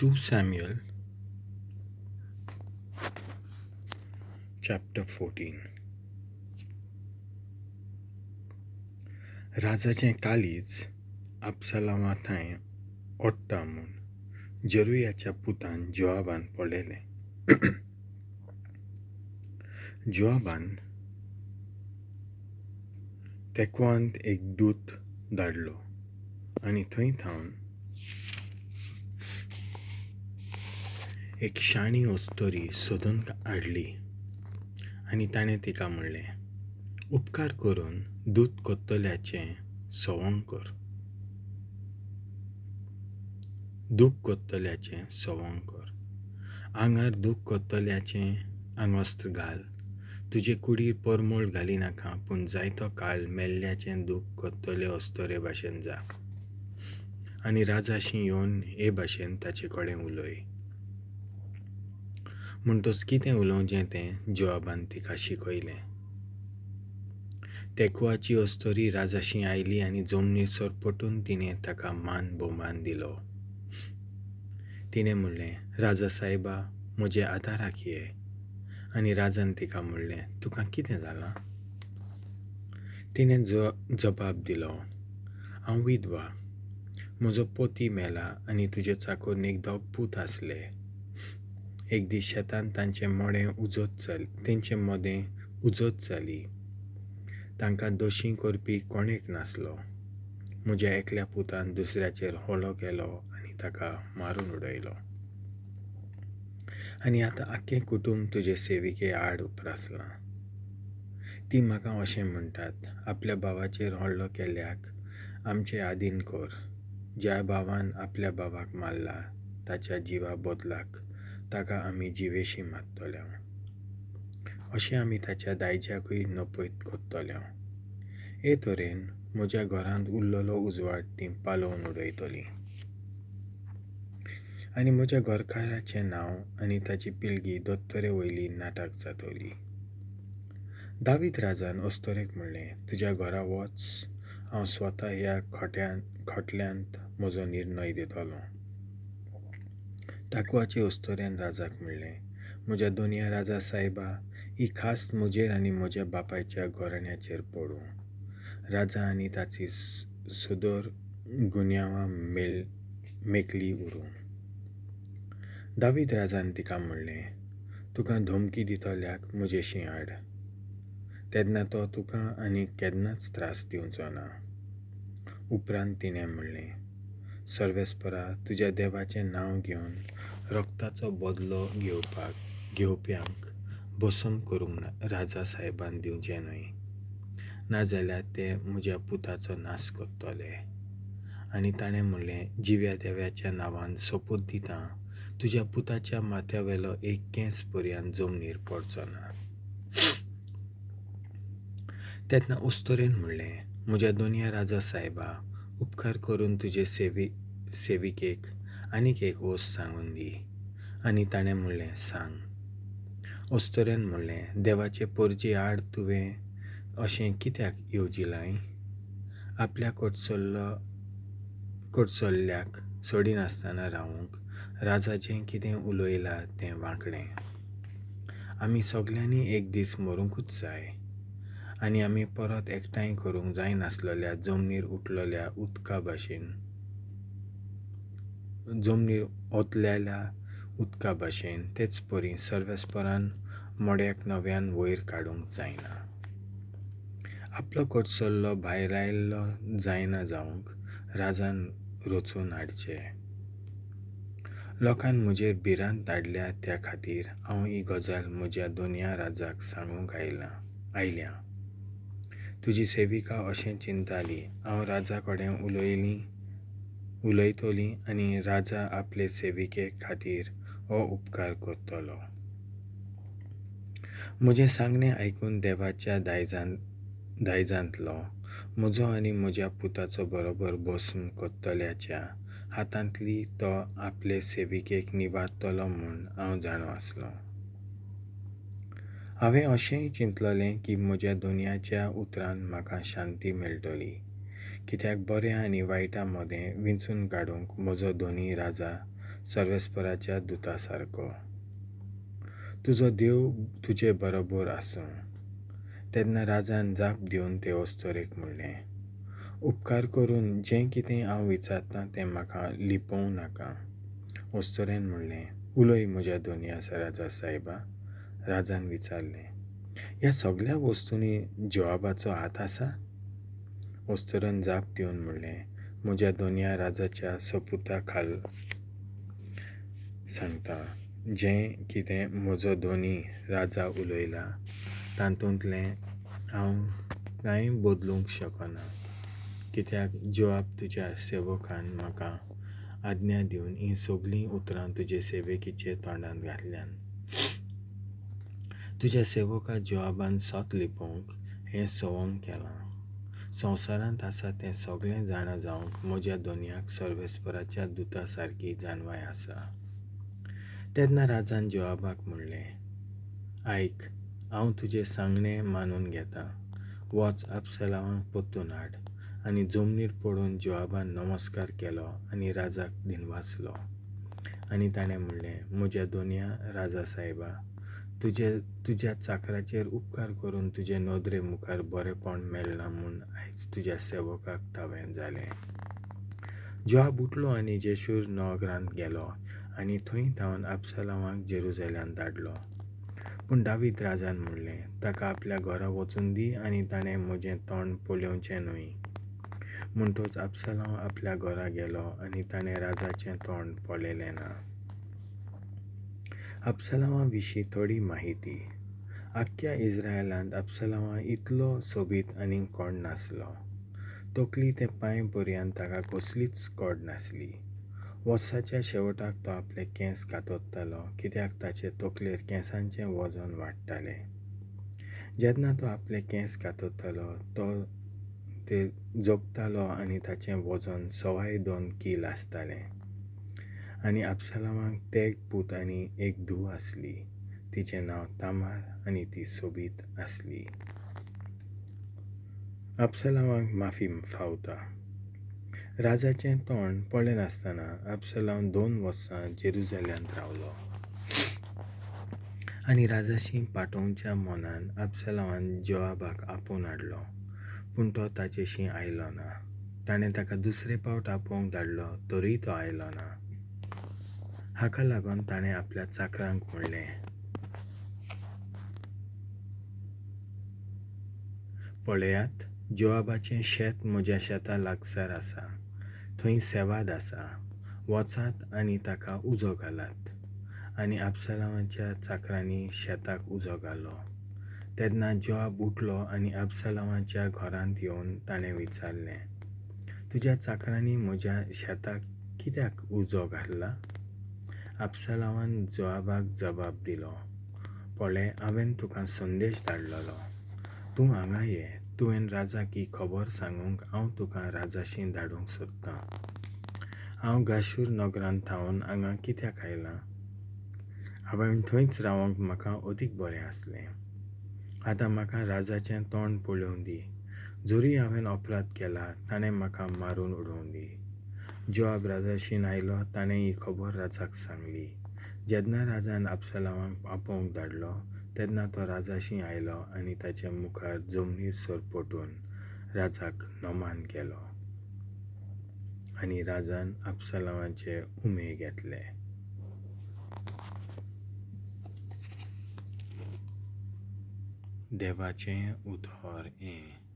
2 Samuel chapter 14. राजाचें काळीज अबशालोमा थांय ओडटा म्हूण जेरुयाच्या पुतान जोआबान पळयलें. जोआबान तेकवांत एक दूत धाडलो आनी थंय थावन एक शाणी अस्तोरी सोदून हाडली आनी ताणें तिका म्हणलें, उपकार करून दूद कोत्तल्याचें सवंग कर, दूख कोत्तल्याचें सवंग कर, आंगार दूख कोत्तल्याचें आंगवस्त्र घाल, तुजे कुडीर परमळ घालिनाका, पूण जायतो काळ मेल्ल्याचें दूख कोत्तले अस्तोरे भाशेन जा आनी राजाशी येवन हे भाशेन ताचे कडेन उलय. म्हणटच कितें उलोवचें तें जोआबान तिका शिकयलें. तेकवाची अस्तोरी राजाशी आयली आनी जमनीर सरपटून तिणें ताका मान भोवमान दिलो. तिणें म्हणलें, राजा सायबा, म्हज्या आदाराक ये. आनी राजान तिका म्हणलें, तुका कितें जालां? तिणें जबाब दिलो, हांव विधवा, म्हजो पोती मेला आनी तुजे चाकोरनीक दोग पूत आसले. एक दीस शेतांत तांचें मडें उजत तेंचे मदें उजत जाली. तांकां दोशी करपी कोणेक नासलो. म्हज्या एकल्या पुतान दुसऱ्याचेर हल्लो केलो आनी ताका मारून उडयलो. आनी आतां आख्खें कुटूंब तुजे सेविके आड उप्रासलां. ती म्हाका अशें म्हणटात, आपल्या भावाचेर हल्लो केल्ल्याक आमचे आदीन कर. ज्या भावान आपल्या भावाक मारला ताच्या जिवा बदलाक ताका आमी जिवेशी मारतले. अशें आमी ताच्या दायज्याकूय नपयत करतले. हे तरेन म्हज्या घरांत उरलेलो उजवाड तीं पालोवन उडयतलीं आनी म्हज्या घरकाराचें नांव आनी ताची पिळगी दोत्तरे वयली नाटक जातली. दावीद राजान अस्तोरेक म्हणलें, तुज्या घरा वच, हांव स्वता ह्या खटल्यांत म्हजो निर्णय दितलो. टाकवाचे अस्तोरेन राजाक म्हणलें, म्हज्या दोनया राजा सायबा, ही खास म्हजेर आनी म्हज्या बापायच्या घराण्याचेर पडूं. राजा आनी ताची सुदर गुन्यांवां मेकली उरूं. दावीद राजान तिका म्हणलें, तुका धमकी दितल्याक म्हजेशी हाड, तेन्ना तो तुका आनी केन्नाच त्रास दिवचो ना. उपरांत तिणें म्हणलें, सर्वेस्परा, तुज्या देवाचें नांव घेवन रक्ताचो बदलो घेवप्यांक भस्म करूंक राजा सायबान दिवचें न्हय, नाजाल्यार ते म्हज्या पुताचो नाश करतले. आनी ताणें म्हणलें, जिव्या देवाच्या नांवान सोपूत दिता, तुज्या पुताच्या माथ्यावेलो एक केंस पर्यंत जमनीर पडचो ना. तेन्ना अस्तोरेन म्हणलें, म्हज्या दोनया राजा सायबा, उपकार करून तुजे सेविकेक आनीक एक ओस सांगून दी. आनी ताणें म्हणलें, सांग. अस्तोरेन म्हणलें, देवाचे पोरजे आड तुवें अशें कित्याक येवजिलांय? आपल्या कोटसल्ल्याक सोडिनासतना रावूंक राजा जें कितें उलयलां तें वांकडें. आमी सगल्यांनी एक दीस मरूंकूच जाय आनी आमी परत एकठांय करूंक जायनासलेल्या जमनीर उठलेल्या उदका भाशेन, जमनीर ओतलेल्या उदका भाशेन, तेच परी सर्वेस्परान मोड्याक नव्यान वयर काडूंक जायना. आपलो कोटसल्लो भायरायल्लो जायना जावंक राजान रचून हाडचें. लोकान म्हजेर भिरांत धाडल्या त्या खातीर हांव ही गजाल म्हज्या दोनया राजाक सांगूंक आयल्या. तुजी सेविका अशें चिंताली, हांव राजा कडेन उलयतली आनी राजा आपले सेविके खातीर हो उपकार करतलो. म्हजें सांगणें आयकून देवाच्या दायजांतलो म्हजो आनी म्हज्या पुताचो बरोबर भस्म करतल्याच्या हातांतली तो आपले सेविकेक निवारतलो म्हूण हांव जाणो आसलो. हांवें अशेंय चिंतलेलें की म्हज्या दोनयाच्या उतरान म्हाका शांती मेळटली, कित्याक बऱ्या आनी वायटा मदें विंचून काडूंक म्हजो दोनी राजा सर्वेस्पराच्या दुता सारको. तुजो देव तुजे बरोबर आसूं. तेन्ना राजान जाप दिवन ते अस्तोरेक म्हणलें, उपकार करून जें कितें हांव विचारतां तें म्हाका लिपोवं नाका. अस्तोरेन म्हणलें, उलय म्हज्या दोनया राजा सायबा. राजान विचारलें, ह्या सगळ्या वस्तूंनी जोआबाचो हात आसा? अस्तोरेन जाप दिवन म्हणलें, म्हज्या दोनया राजाच्या सपुता खाल सांगता, जें कितें म्हजो दोनी राजा उलयला तातूंतलें हांव कांय बदलूंक शकना, कित्याक जोआब तुज्या सेवकान म्हाका आज्ञा दिवन हीं सगळीं उतरां तुजे सेवकीचे तोंडांत घातल्यान. तुज्या सेवका जोआबान सत लिपोवंक हें सवंग केलां. संवसारांत आसा तें सगळें जाणा जावंक म्हज्या दोनयाक सर्वेस्पराच्या दुता सारकी जाणवाय आसा. तेन्ना राजान जोआबाक म्हणलें, आयक, हांव तुजें सांगणें मानून घेतां. वच, अबसलामाक परतून हाड. आनी जमनीर पडून जोआबान नमस्कार केलो आनी राजाक दिनवासलो. आनी ताणें म्हणलें, म्हज्या दोनया राजा सायबा, तुज्या चाकराचेर उपकार करून तुजे नदरे मुखार बरेंपण मेळ्ळां म्हूण आयज तुज्या सेवकाक तावें जालें. जोआब उठलो आनी जेशूर नगरांत गेलो आनी थंय धांवन अबसलामाक जेरुजलेमांत धाडलो. पूण दावीद राजान म्हणलें, ताका आपल्या घरा वचून दी आनी ताणें म्हजें तोंड पळोवचें न्हय. म्हणटच अबसलाम आपल्या घरा गेलो आनी ताणें राजाचें तोंड पळयलें ना. अबसलामा विशीं थोडी माहिती. आख्ख्या इस्रायलांत अबसलामा इतलो सोबीत आनी कोण नासलो. तकली ते पांय पर्यंत ताका कसलीच कोड नासली. वर्साच्या शेवटाक तो आपले केंस कातरतालो, कित्याक ताचे तकलेर केंसांचें वजन वाडटालें. जेन्ना तो आपले केंस कातरतालो तो ते जगतालो आनी ताचें वजन 2.25 कील आसतालें. आनी अबसलामाक तेग पूत आनी एक धूव आसली. तिचें नांव तामार आनी ती सोबीत आसली. अबसलामाक माफी फावता. राजाचें तोंड पळयनासतना अबसलाम 2 वर्सां जेरुजलेमांत रावलो. आनी राजाशी पाटोवच्या मनान अबसलामान जोआबाक आपोवन हाडलो, पूण तो ताचेशी आयलो ना. ताणें ताका दुसरे पावट आपोवंक धाडलो, तरूय तो आयलो ना. हाका लागून ताणें आपल्या चाकरांक म्हणलें, पळयात, जोआबाचें शेत म्हज्या शेता लागसार आसा. थंय सेवाद आसा. वचात आनी ताका उजो घालात. आनी अबसलामाच्या चाकरांनी शेताक उजो घालो. तेन्ना जोआब उठलो आनी अबसलामाच्या घरांत येवन ताणें विचारलें, तुज्या चाकरांनी म्हज्या शेताक कित्याक उजो घातला? अबसलामान जोआबाक जबाब दिलो, पळय, हांवें तुका संदेश धाडलेलो, तूं हांगा ये. तुवें राजाक ही खबर सांगूंक हांव तुका राजाशी धाडूंक सोदतां. हांव गाशूर नगरांत थावन हांगा कित्याक आयलां? हांवें थंयच रावंक म्हाका अदीक बरें आसलें. आतां म्हाका राजाचें तोंड पळोवं दी. जरी हांवें अपराध केला, ताणें म्हाका मारून उडोवं दी. जोआब राजाशीन आयलो. ताणें ही खबर राजाक सांगली. जेन्ना राजान अबसलामाक आपोवंक धाडलो तेन्ना तो राजाशी आयलो आनी ताचे मुखार जमनीर सरपटून राजाक नमान केलो. आनी राजान अबसलामाचे उमे घेतले. देवाचें उतर हें.